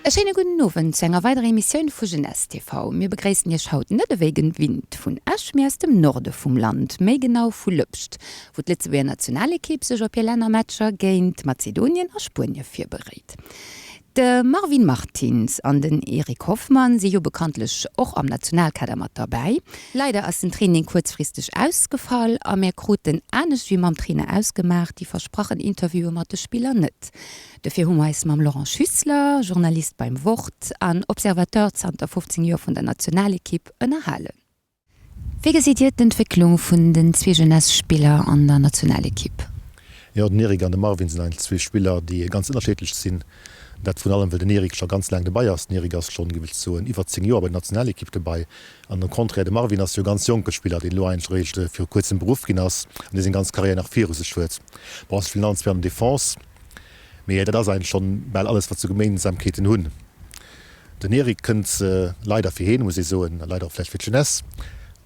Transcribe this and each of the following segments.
E schéine gudden Owend zu enger weiderer Emissioun vu Jeunesse TV. Mir begréissen Iech haut net ewéi gewinnt vun Esch, mee aus dem Norde vum Land, méi genau vu Lëpscht, wou d'Lëtzebuerger Nationalekipp sech op hir Lännermatcher géint Mazedonien a Spuenie virbereet. De Marvin Martins an den Eric Hoffmann si jo bekanntlech och am Nationalkader mat derbäi. Leider ass den Training kuerzfristeg ausgefall a mär kruten, anescht wéi mam Trainer ausgemaach, déi versprachen Interviewe mat de Spiller net. Dofir hu mer eis mam Laurent Schüssler, Journalist beim Wort an Observateur zanter 15 Joer vun der Nationalekipp, ënnerhalen. Wéi gesitt Dir d'Entwécklung vun den zwee Jeunesse-Spiller an der Nationalekipp? Jo, den Eric an de Marvin sinn eigentlech zwee Spiller, déi ganz ënnerschiddlech sinn. Dat vrun allem, well den Eric scho ganz laang dobei ass. Den Eric ass schonn, géif ech soen, iwwer 10 Joer bei der Nationalekipp dobei. An au contraire, de Marvin ass jo e ganz jonke Spiller, deen elo eigentlech eréischt viru kuerzem beruff ginn ass an dee seng ganz Karriär nach viru sech huet. Bon, se spillen allen zwee an der Defense, mee dat ass eigentlech schonn bal alles, wat se u Gemeinsamkeeten hunn. Den Eric kënnt, leider fir heen, muss ee soen, a leider och vläicht fir d'Jeunesse,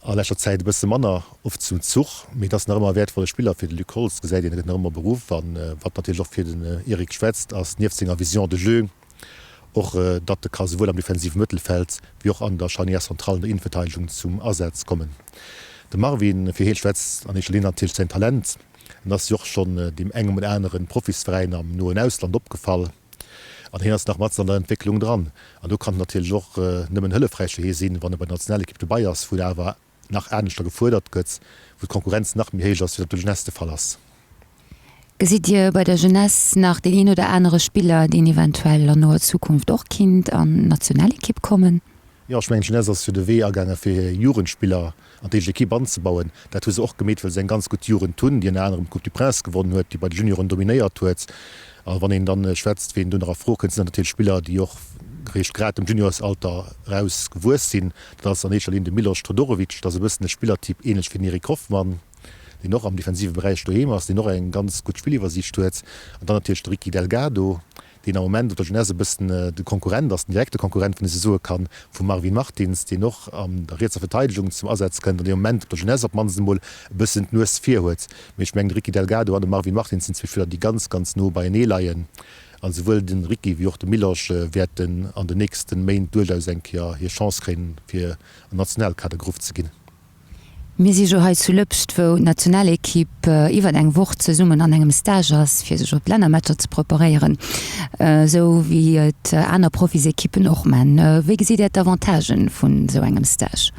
a leschter Zäit e bësse manner oft zum Zuch, mee et ass nach ëmmer e wäertvolle Spiller fir de Luc Holtz, gesäit een, e gëtt nach ëmmer beruff. A wat natierlech och fir den Eric schwätzt, ass nieft senger Vision de jeu och, datt e ka souwuel am defensive Mëttelfeld wéi och an der Charnière centrale an der Innenverteidegung zum Asaz kommen. De Marvin, fir hee schwätzt an éischter Linn natierlech säin Talent. En ass jo och schonn deem engem oder anere Profisveräin am noen Ausland opgefall. An hien ass nach matzen an der Entwécklung dran. An do kann et natierlech och nëmmen hëllefräich fir hie sinn, wann e bei der Nationalekipp dobei ass, wou en awer nach aneschter gefuerdert gëtt, wou d'Konkurrenz nach méi héich ass, wéi dat bei der Jeunesse de Fall ass. Gesitt Dir bei der Jeunesse nach deen een oder anere Spiller, deen eventuell an noer Zukunft och kinnt an d'Nationalekipp kommen? Jo, ech mengen, d'Jeunesse ass jo de Wee agaange fir hir Jugendspiller an d'éischt Ekipp anzebauen. Dat hu se och gemeet, well se eng ganz gutt Jugend hunn, déi ënner anerem d'Coupe du Prince gewonnen huet, déi bei de Junioren dominéiert huet. A wann een dann schwätzt, ween do nach a Fro kënnt, sinn dat natierlech Spiller, déi och réischt grad dem Juniorsalter eraus gewuess sinn. Dat ass an éischter Linn de Milos Todorovic, dat ass e bëssen e Spillertyp änlech wéi den Eric Hoffmann, deen och am defensive Beräich doheem ass, deen och eng ganz gutt Spilliwwersiicht huet. An dann natierlech de Ricky Delgado, deen am Moment op der Jeunesse e bëssen de Konkurrent ass, den direkte Konkurrent, wann ee sou soe kann, vum Marvin Martins, deen och an der rietser Verteidegung zum Asaz kënnt an dee am Moment op der Jeunesse op d'mannst emol e bëssen d'Nues vir huet. Mee ech mengen, de Ricky Delgado an de Marvin Martins sinn zwee Spiller, déi ganz, ganz no beienee leien. A souwuel de Ricky wéi och de Miloš wäerten an den nächste Méint duerchaus eng Kéier hir Chance kréien, fir an den Nationalkader geruff ze ginn. Mir si jo hei zu Lëpscht, wou d'Nationalekipp iwwert eng Woch zesummen an engem Stage ass, fir sech op d'Lännermatcher ze preparéieren, esou wéi et aner Profisekippen och man. Wéi gesitt Dir d'Avantagen vun esou engem Stage?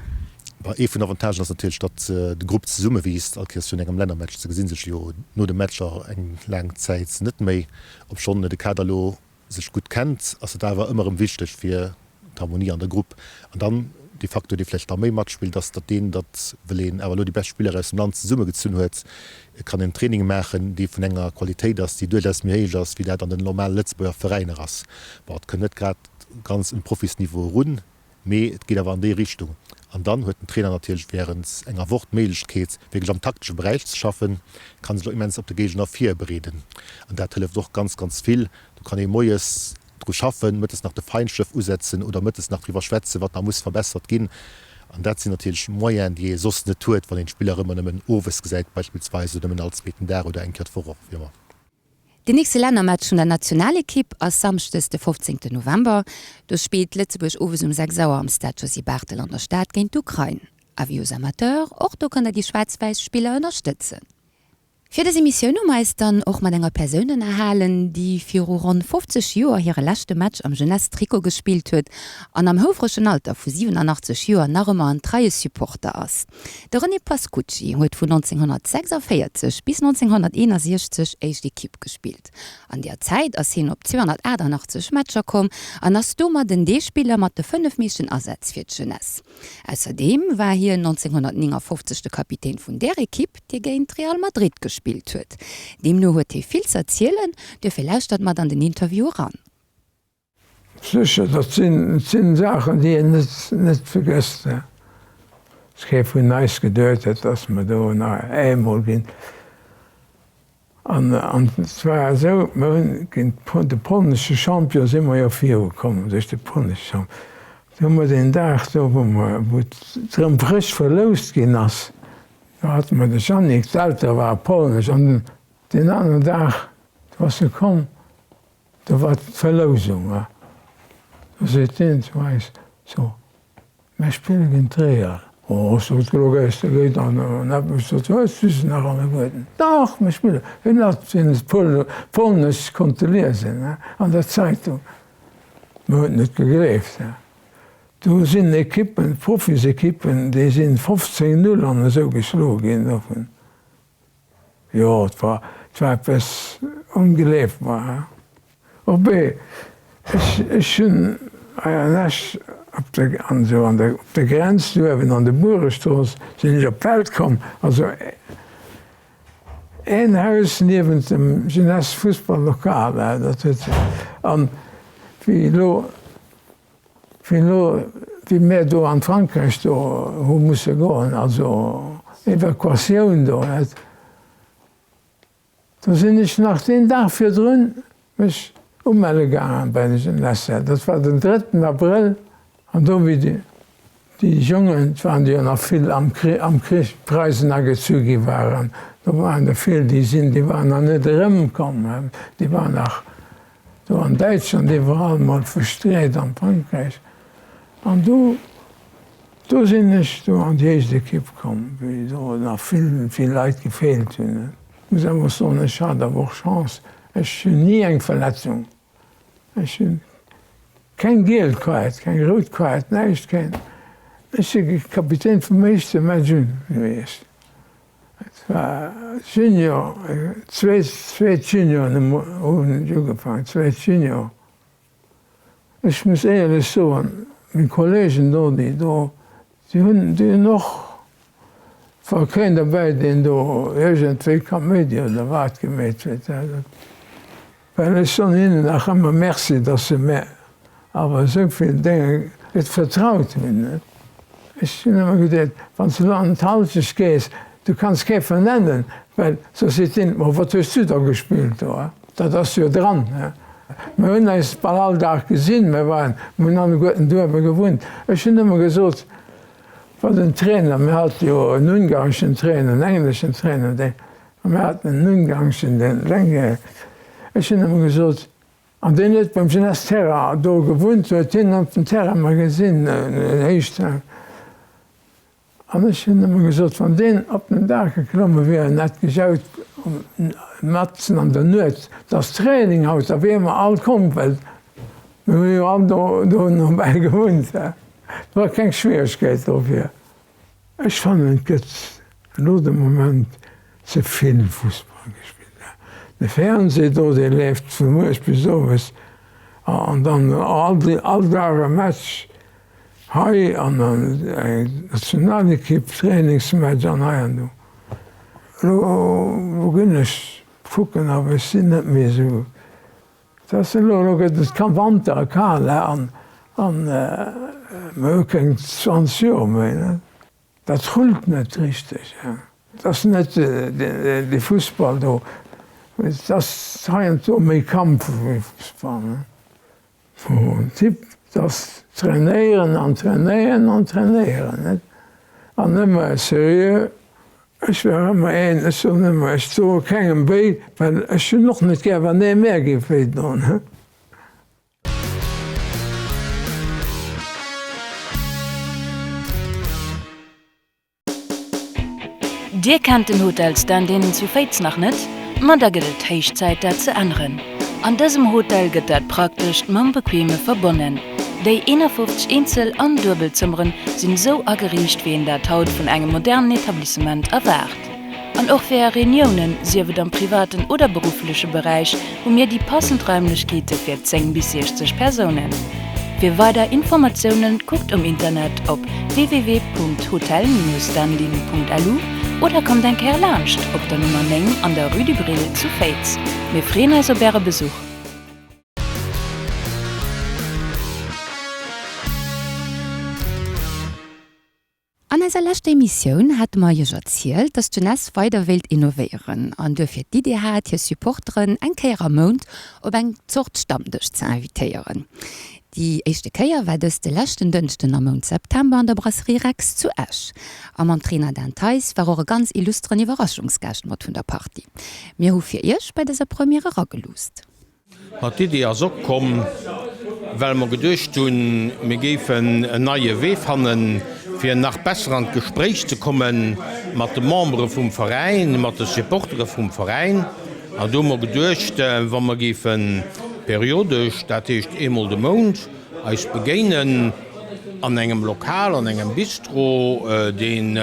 Ee vun den Avantagen ass natierlech, datt de Grupp zesummewiisst. All Kéiers virun engem Lännermatch, se gesi sech jo no de Matcher eng laang Zäit net méi, obschonn de Kader elo sech gutt kennt, ass et awer ëmmer erëm wichteg fir d'Harmonie an der Grupp. An dann dee Facteur, dee vläicht nach méi matspillt, ass, datt deen, datt well een awer elo déi bescht Spiller aus dem Land zesummegezunn huet, kann en Training maachen, dee vun enger Qualitéit ass, déi duerchaus méi héich ass, wéi dat an den normale Lëtzebuerger Veräiner ass. Bon, et kënnt net grad ganz un Profisniveau erun, Mee et geet awer an déi Richtung. An dann huet den Trainer natierlech wärend enger Woch d'Méiglechkeet, wierklech am taktesche Beräich ze schaffen, kann sech och immens op de Géigner virbereeden. An dat hëlleft och ganz, ganz vill. Do kann ee moies dru schaffen, mëttes nach de Feinschlëff usetzen oder mëttes nach driwwer schwätzen, wat nach muss verbessert ginn. An dat sinn natierlech Moyenen, déi ee soss net huet, wann een d'Spiller ëmmer nëmmen owes gesäit beispillsweis oder nëmmen all zweeten Dag oder eng Kéier d'Woch och, wéi ëmmer. Den nächste Lännermatch vun der Nationalekipp ass Samschdes de 15 November. Do spillt Lëtzebuerg owes um 6 Auer am Stade Josy Barthel an der Stad géint d'Ukrain. Avis aux amateurs, och do kënnt der déi schwaarz-wäiss Spiller ënnerstëtzen. Fir dës Emissioun hu mer eis dann och mat enger Persoun ënnerhalen, déi viru ronn 50 Joer hire leschte Match am Jeunesse-Trikot gespillt huet an am houfregen Alter vu 87 Joer nach ëmmer en treie Supporter ass. De René Pascucci huet vun 1946 bis 1961 éischt Ekipp gespillt. An deer Zäit ass hien op 288 Matcher komm an ass domat en dee Spiller mat de 5 meeschten Asätz fir d'Jeunesse. Ausserdeem war hien 1959 de Kapitän vun där Ekipp, déi géint Real Madrid gespillt huet. Deemno huet hie vill z'erzielen, duerfir lauschtert mat an den Interview eran. Sécher, dat sinn Saachen, déi een net vergësst. Dass kee vun eis geduet huet, dass mer do nach eemol ginn. An et war esou, mer hunn géint de polnesche Champion si mer jo virukomm, duerch de polnesche Champion. Du hu mer deen Dag do, wou mer, wou et erëm frësch verloust ginn ass, do hate mer de Janik, d'Eltere ware polnesch, an deen aneren Dag, do ass e komm, do war d'Verlousung. Do seet deen zu eis, So, mär spille géint Real. Oh, sot d'Glogesch, da geet an eppes dozou, ech si se nach alleguerten. Dach, mir spillen. Hien hat den Polnesch konnte liesen an der Zeitung. Mir hunn et net gegleeft. Do sinn Ekippen, Profisekippen, déi sinn 15, Null an esou geschloe ginn dovun. Jo, et war, et war eppes ongleefbar. Abee, ech, ech hunn hei an Esch op der, an esou an der, op der Grenz do uewen an der Buerestrooss sinn ech op d'Welt komm, also een Haus niewent dem Jeunesse Fussball Lokal, dat huet, an wéi elo, Wéi elo, wéi mär do an Frankräich do hu musse goen, also Evakuatioun do, net, do sinn ech nach deen Dag virdrun mech umelle gaangen bei de Jeunesse. Dat war den drëtten Abrëll an do wéi déi déi Jongen, et waren der jo nach vill am Krich, am Krich d'Preisen agezu gi waren, do waren der vill, déi sinn, déi waren nach net erëmkomm, déi waren nach Do an Däitschland, iwwerall mol verstreet an Frankräich. An do, do sinn ech do an déi éischt Ekipp komm, wéi do nach vill, vill Leit gefeelt hunn. Ech muss awer och soen, ech hat awer och Chance, ech hunn ni eng Verletzung, ech hunn keng giel Kaart, keng rout Kaart, näischt, keng. Ech si Kapitän vum éischte Match un gewiescht. Et war Junior, zweet Junioren hunn ech ugefaangen, zweet Junior. Ech muss éierlech soen, meng Kollegen do, déi do, déi hunn, déi hunn och, et war keen derbäi, deen do iergendwéi Kaméidi oder wat gemeet huet. Well ech soen hinnen nach ëmmer Merci, dass se mär awer esou vill Dénge et vertraut hunn. Ech hunn ëmmer geduet, wann s de elo an d'Halschecht gees, du kanns kee vernennen, well soss seet deen, Ma wat hues du da gespillt do? Dat ass jo dran. Mir hunn eis bal all Dag gesinn, mir waren, mir hunn alleguerten duerwe gewunnt. Ech hunn ëmmer gesot, wa den Trainer, mir hate jo en ungareschen Trainer, en engleschen Trainer, dee A mir haten en Ungangschen, den Lenge, ech hunn ëmmer gesot, an deen huet beim Jeunesse Terrain do gewunnt, huet hien op dem Terrain ëmmer gesinn, en Héichterrain. An ech hunn ëmmer gesot, wann deen op den Daach geklomme wier an hätt gejaut matzen an der Nuet, 't ass Training haut, da wiere mer all komm, well mir hu jo all do do nobäi gewunnt. Et war keng Schwieregkeet dofir. Ech fannen et gëtt elo de Moment ze vill Fussball gespillt. De Fernseh do dee leeft vu mueres bis owes an dann all Dag e Match hei an dann eng Nationalekipp Trainingsmatch an hei an do. Elo ginn ech kucken awer ech sinn net méi esou Et ass elo, elo gëtt et ka Wanter a kal an an mer hu keng 20 Joer méi, ne. Dat rullt net richteg. Et ass net dee Fussball do, et ass heiansdo méi Kampf wéi Fussball, ne. Bon Tipp, et ass trainéieren an trainéieren an trainéieren, net, an ëmmer seriö. Ech war ëmmer een, ech soen ëmmer, ech doe kengem wéi, well ech hunn och net gär, wann ee mär géif wéi doen. Dir kennt den Hotel Stand-In zu Féiz nach net? Ma da gëtt et héich Zäit dat ze änneren. An dësem Hotel gëtt dat Praktescht mam Bequeme verbonnen. Déi 51 Eenzel an Duebelzëmmeren sinn esou ageriicht, wéi een dat haut vun engem modernen Etablissement erwaart. An och fir Är Reuniounen, sief et am privaten oder beruffleche Beräich, hu mir déi passend Raimlechkeete fir 10 bis 60 Persounen. Fir weider Informatiounen kuckt um Internet op www.hotel-standin.lu oder kommt eng Kéier laanscht op der Nummer 9 an der Rue du Brill zu Féiz. Mir freeën eis op Äre Besuch! An eiser leschter Emissioun hate mer iech erzielt, dass d'Jeunesse weider wéilt innovéieren an duerfir d'Idee hat, hir Supporteren eng Kéier am Mount op eng Zort Stammdësch ze invitéieren. Déi éischte Kéier war dëst de leschten Dënschden am Mount September an der Brasserie Rex zu Esch. A mam Trainer Dan Theis war och e ganz illustren Iwwerraschungsgaascht mat vun der Partie. Mir hu fir iech bei dëser Première erageluusst. Ma d'Iddi ass opkomm. Well mer geduecht hunn, mir géifen en neie Wee fannen, fir nach besser an d'Gespréich ze komme mat de Membere vum Veräin, mat de Supportere vum Veräin. An do hu mer geduecht, wa mer géife periodesch, dat heescht eemol de Mount, eis begéinen an engem Lokal, an engem Bistro, deen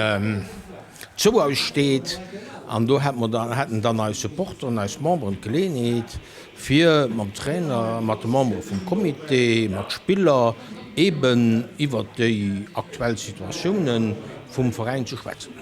zou eis steet, an do hätten dann eis Supporteren, eis Memberen d'Geleeënheet, fir mam Trainer, mat de Membere vum Comité, mat Spiller eeben iwwert déi aktuell Situatioune vum Veräin ze schwätzen.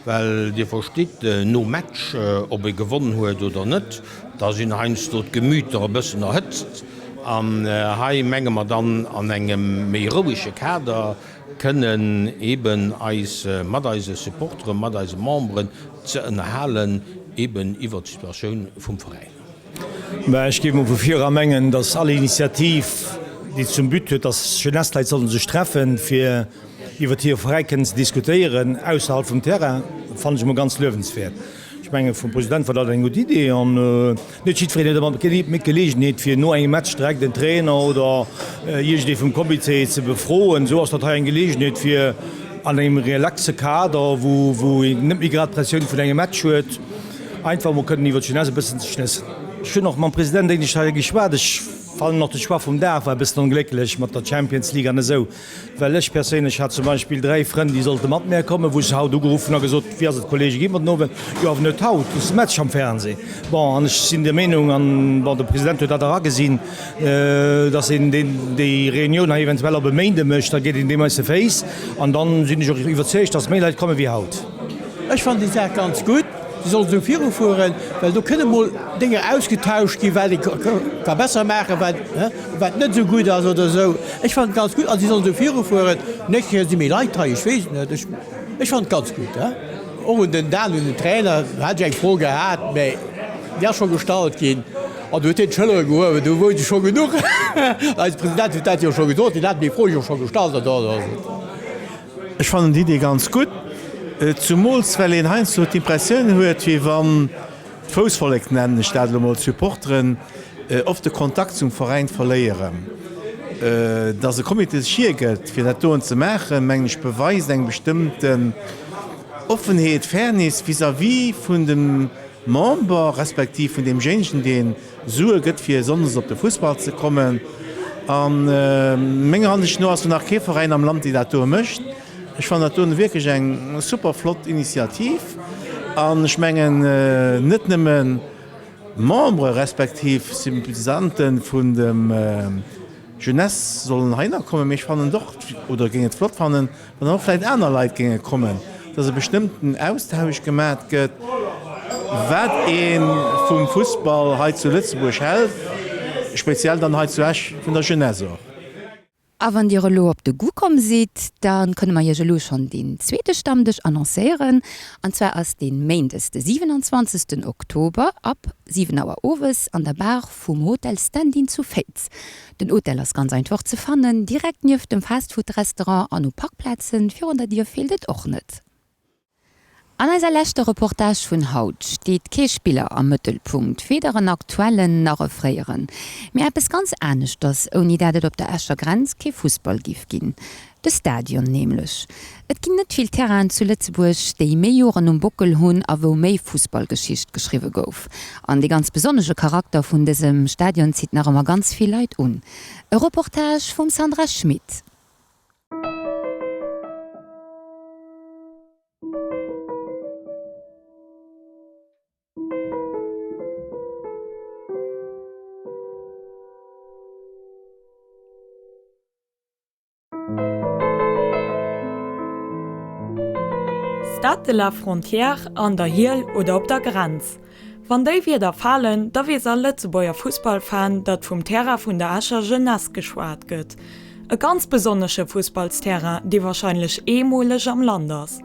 Well Dir verstitt, nom Match, ob ee gewonn huet oder net, da sinn heiansdo d'Gemüter e bëssen erhëtzt. An hei menge mer dann an engem méi rouege Kader kënnen eeben eis mat eise Supporteren, mat eise Memberen ze ënnerhalen eeben iwwert d'Situatioun vum Veräin. Mä ech géif mol vu vir era mengen, datt all Initiativ, déi zum But huet, datt Jeunesse-Leit solle sech treffen, fir iwwert hire Veräi kënnen ze diskutéieren, ausserhalb vum Terrain, fannen ech emol ganz luewenswäert. Ech menge vum President war dat eng gutt Idee an net jiddwereen huet ëmmer d'Geleegenheet, fir no engem Match direkt en Trainer oder iergendee vum Comité ze befroen. Esou ass dat hei eng Geleegenheet, fir an engem relaxe Kader, wou een net méi grad d'Pressioun vun engem Match huet, einfach emol kënnen iwwer d'Jeunesse e bëssen ze schnëssen. Ech hunn och mam President éinescht hei geschwat. Ech fannen och de Choix vum Dag war e bëssen onglécklech mat der Champions League an esou, well ech perséinlech hat zum Beispill 3 Frënn, déi sollte mat mär kommen, wou ech se haut ugeruff hunn a gesot, wéi ass et Kollege, gi mer den Owend? Jo, awer net haut, do ass de Match am Fernseh. Bon, an ech sinn der Meenung, an bon, de President huet dat och agesinn, dass een deen, déi Reunioun hei eventuell op e Méinde mécht, da geet een deem aus de Féiss an dann sinn ech och iwwerzeegt, dass méi Leit komme wéi haut. Ech fannen déi Saach ganz gutt. Se soll esou virufueren, well do kënne mol Dénger ausgetauscht ginn, wat ee ka besser maachen, wat, wat net esou gutt ass oder esou. Ech fannen et ganz gutt a si soll esou virufueren. D'nächst Kéier si méi Leit hei, ech weess et net. Ech, ech fannen et ganz gutt. Och un den Dan, un den Trainer, do hat ech eng Fro gehat, mä déi ass scho gestallt ginn an do huet hien d'Schëllere gehuewen, do wousst ech scho genuch. Eise President huet dat jo scho gesot, deen hat déi Fro jo scho gestallt an do ass et. Ech fannen d'Idee ganz gutt, zumools well een heiansdo d'Impressioun huet, wéi wann d'Foussvollek, nennen ech dat elo mol, d'Supporteren, oft de Kontakt zum Veräin verléieren. Dass e Comité sech hiergëtt, fir dat doen ze maachen, mengen ech, beweist eng bestëmmten Offenheet, Fairness vis-à-vis vun dem Member, respektiv vun deemjéinegen, deen Sue gëtt fir sonndes op de Fussball ze kommen. A menger Ansicht no ass do nach kee Veräin am Land, dee dat doe mécht. Ech fannen dat doen wierklech eng super flott Initiativ an ech mengen net nëmme Membere respektiv Sympathisante vun dem Jeunesse sollen heihinner kommen, mee ech fannen et och oder géing et flott fannen, wann och vläicht aner Leit géinge kommen, dass e bestëmmten Austausch gemat gëtt, wat ee vum Fussball hei zu Lëtzebuerg hält, speziell dann hei zu Esch vun der Jeunesse och. A wann Dir elo op de Goût komm sidd, da kënne mer Iech elo schonn deen zweete Stammdësch annoncéieren. An zwar ass deen Méindes de 27 Oktober ab 7 Auer owes an der Bar vum Hotel Stand-In zu Féiz. Den Hotel ass ganz einfach ze fannen, direkt nieft dem Fastfood-Restaurant an u Parkplazen virun der Dier feelt et och net. An eiser leschter Reportage vun haut steet kee Spiller am Mëttelpunkt, weder en aktuellen nach e fréieren, mee eppes ganz aneschters, ouni dat et op der Escher Grenz kee Fussball giff ginn, de Stadion nämlech. Et ginn net vill Terrainen zu Lëtzebuerg, déi méi Joren um Bockel hunn a wou méi Fussballgeschicht geschriwwe gouf. An dee ganz besonnesche Charakter vun dësem Stadion zitt nach ëmmer ganz vill Leit un. E Reportage vum Sandra Schmit. Stade de la Frontière an der Hiel oder op der Grenz. Wann déi Wierder falen, da weess all Lëtzebuerger Fussballfan, datt vum Terrain vun der Escher Jeunesse geschwat gëtt. E ganz besonnesche Fussballsterrain, dee warscheinlech eemoleg am Land ass.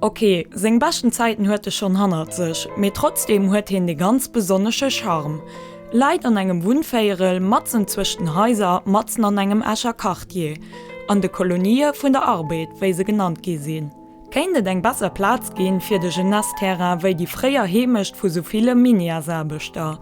Ok, seng beschten Zäiten huet e schonn hannert sech, mee trotzdeem huet hien dee ganz besonnesche Charme. Läit an engem Wunnvéierel, matzen zwëscht den Haiser, matzen an engem Escher Quartier, an de Kolonië vun der Arbed, wéi se genannt gi sinn. Kéint et eng besser Plaz ginn fir de Jeunesse-Terrain wéi déi fréier Heemecht vu sou ville Minièrsaarbechter?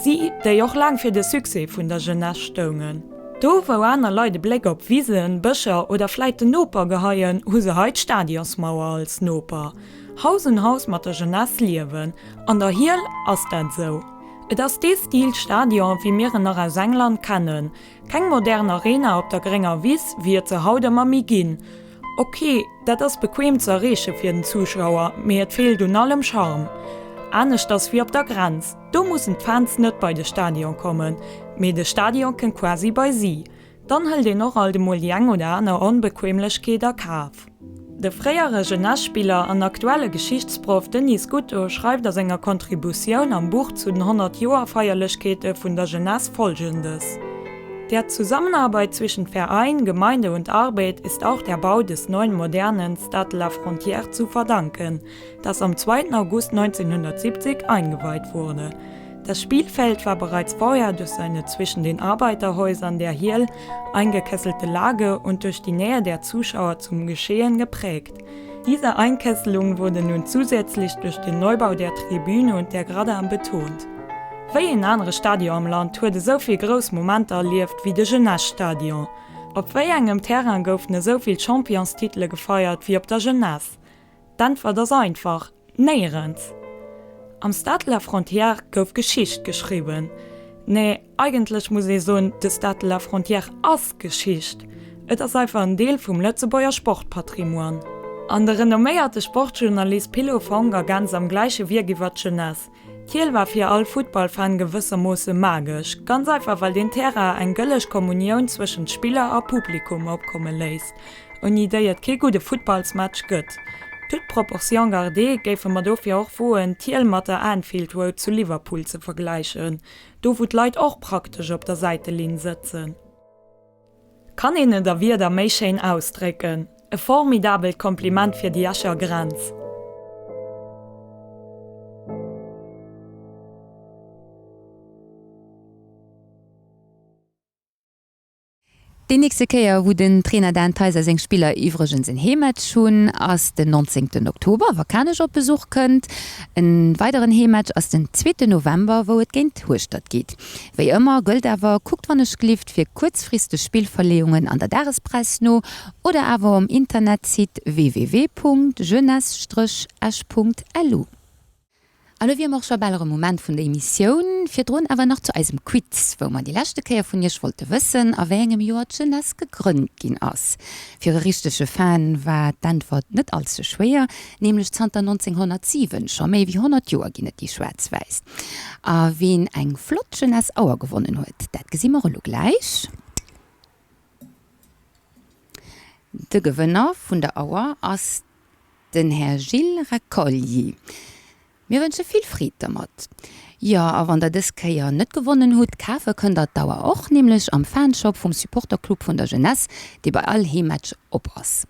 Si, déi och laang fir de Succès vun der Jeunesse stoungen. Do wou aner Leit e Bléck op Wisen, Bëscher oder vläit den Noper geheien, hu se hei d'Stadionsmauer als Noper. Haus un Haus mat der Jeunesse liewen. An der Hiel ass dat esou. Et ass dee Stil Stadion, wéi mir en nach aus England kennen. Keng modern Arena op der grénger Wiss, wéi et se haut ëmmer méi ginn. Ok, dat ass bequem ze erreeche fir den Zuschauer, mee et feelt un allem Charme. Aneschters wéi op der Grenz, do mussen d'Fans net bei de Stadion kommen, mee de Stadion kënnt quasi bei si. Dann hëlt een och alt emol déi eng oder aner Onbequemlechkeet a Kaf. De fréiere Jeunesse-Spiller an aktuelle Geschichtsproff Denis Scuto schreift a senger Contributioun am Buch zu den 100 Joer-Feierlechkeete vun der Jeunesse Folgendes, Der Zusammenarbeit zwischen Verein, Gemeinde und Arbeit ist auch der Bau des neuen modernen Stade la Frontière zu verdanken, das am 2. August 1970 eingeweiht wurde. Das Spielfeld war bereits vorher durch seine zwischen den Arbeiterhäusern der Hiel eingekesselte Lage und durch die Nähe der Zuschauer zum Geschehen geprägt. Diese Einkesselung wurde nun zusätzlich durch den Neubau der Tribüne und der Gradam betont. Wéi een anere Stadion am Land huet esou vill grouss Momenter erlieft wéi de Jeunesse-Stadion? Op wéi engem Terrain goufen esou vill Championstitele gefeiert wéi op der Jeunesse? D'Äntwert ass einfach, Néierens! Am Stade de la Frontière gouf Geschicht geschriwwen. Nee, eigentlech muss ee soen, de Stade de la Frontière ass Geschicht. Et ass einfach en Deel vum Lëtzebuerger Sportpatrimoine. An de renomméierte Sportjournalist Pilo Fonck ergänzt am gläiche Wierk iwwer d'Jeunesse, D'Hiel war fir all Futtballfan gewëssermoosse magesch, ganz einfach well deen Terrain eng gëlleg Kommunioun zwëschent Spiller a Publikum opkomme léisst, ouni déi et kee gudde Futtballsmatch gëtt. Toute proportion gardée géife mer dofir och woen, d'Hiel mat der Anfield Road zu Liverpool ze vergläichen, do wou d'Leit och praktesch op der Säitelinn sëtzen. Kann een et a Wierder méi schéin ausdrécken? E formidabelt Kompliment fir déi Escher Grenz! Déi nächste Kéier wou den Trainer Dan Theis a seng Spiller iwwregens en Heemmatch hunn, ass den 19 Oktober, wa Kanech op Besuch kënnt. En weideren Heemmatch ass den zweeten November, wou et géint Hueschtert geet. Wéi ëmmer gëllt awer, kuckt wann ech glift fir kuerzfristeg Spillverleeungen an der Dagespress no oder awer um Internetsite www.jeunesse-esch.lu. A lo wier mer och scho bal erëm um Enn vun der Emissioun. Virdrun awer nach zu eisem Quiz, wou mer déi leschte Kéier vun iech wollte wëssen, a wéi engem Joer d'Jeunesse gegrënnt ginn ass. Fir e richtege Fan war d'Äntwert net all ze schwéier, nämlech zanter 1907, scho méi wéi 100 Joer ginn et déi Schwaarz-Wäiss. A ween eng flott Jeunesse Auer gewonnen huet, dat gesi mer elo gläich. De Gewënner vun der Auer ass den Här Gilles Raccogli. Mir wënsche vill Freed dermat. Jo, a wann der dës Kéier net gewonnen hutt, kafe kënnt der d'Auer och, nämlech am Fanshop vum Supporterclub vun der Jeunesse, dee bei all Heemmatch op ass.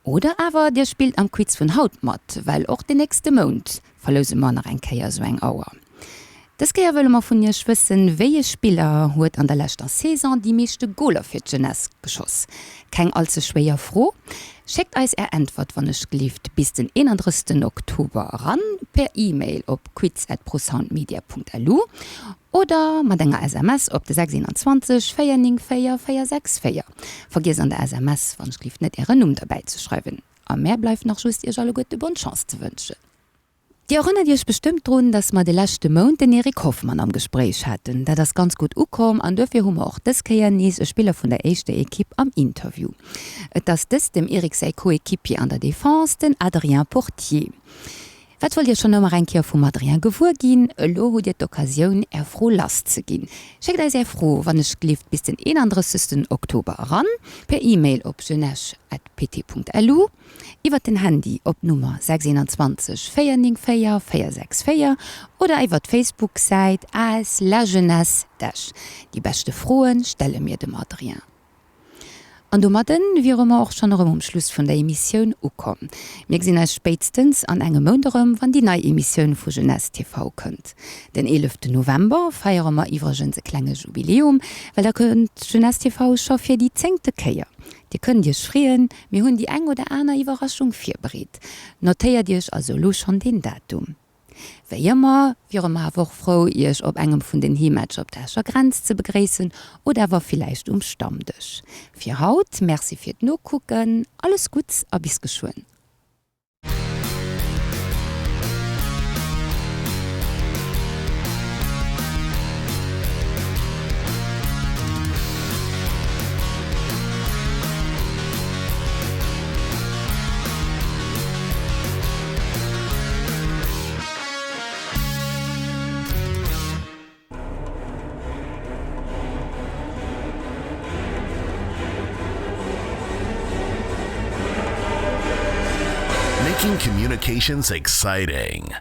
Oder awer dir spillt am Quiz vun haut mat, well och den nächste Mount verlouse mer nach eng Kéier esou eng Auer. Dës Kéier wëlle mer vun iech wëssen, wéi e Spiller huet an der leschter Saison déi meeschte Goler fir d'Jeunesse geschoss? Keng all ze schwéier Fro. Schéckt eis är Äntwert wann ech gelift bis den 31 Oktober eran per E-Mail op quiz@prosoundmedia.lu oder mat enger SMS op de 621 494 464. Vergiesst an der SMS wann ech gelift net ären Numm derbäi ze schreiwen. A mär bleift nach just iech alleguerte bonne Chance ze wënschen. Dir erënnert iech bestëmmt drun, dass mer de leschte Mount den Eric Hoffmann am Gespréich haten. Dat ass ganz gutt ukomm an duerfir hu mer och dës Kéier nees e Spiller vun der éischter Ekipp am Interview. Et ass dëst dem Eric säi Coéquipier an der Defense, den Adrien Portier. Wat wollt Dir schonn ëmmer eng Kéier vum Adrien gewuer ginn? Elo hutt Dir d'Occasioun Är Fro lass ze ginn. Schéckt eis Är Fro wann ech glift bis den 31 Oktober eran, per E-Mail op jeunesse@pt.lu, iwwert den Handy op d'Nummer 621 494 464 oder iwwert d'Facebook-Säit AS La Jeunesse d'Esch. Déi beschte Froe stelle mir dem Adrien. An domadden wiere mer och schonn erëm um Schluss vun der Emissioun ukomm. Mir gesinn eis spéitstens an engem Mount erëm, wann déi nei Emissioun vu Jeunesse TV kënnt. Den 11 November feiere mer iwwregens e klenge Jubiläum, well da kënnt Jeunesse TV scho fir déi zéngte Kéier. Dir kënnt iech freeën, mir hunn déi eng oder aner Iwwerraschung virbereet. Notéiert iech also elo schonn deen Datum. Wéi ëmmer wiere mer awer och frou, Iech op engem vun den Heematcher op der Escher Grenz ze begréissen oder awer villäicht um Stammdësch. Fir haut Merci fir d'Nokucken, alles Gutts a bis geschwënn. Making communications exciting.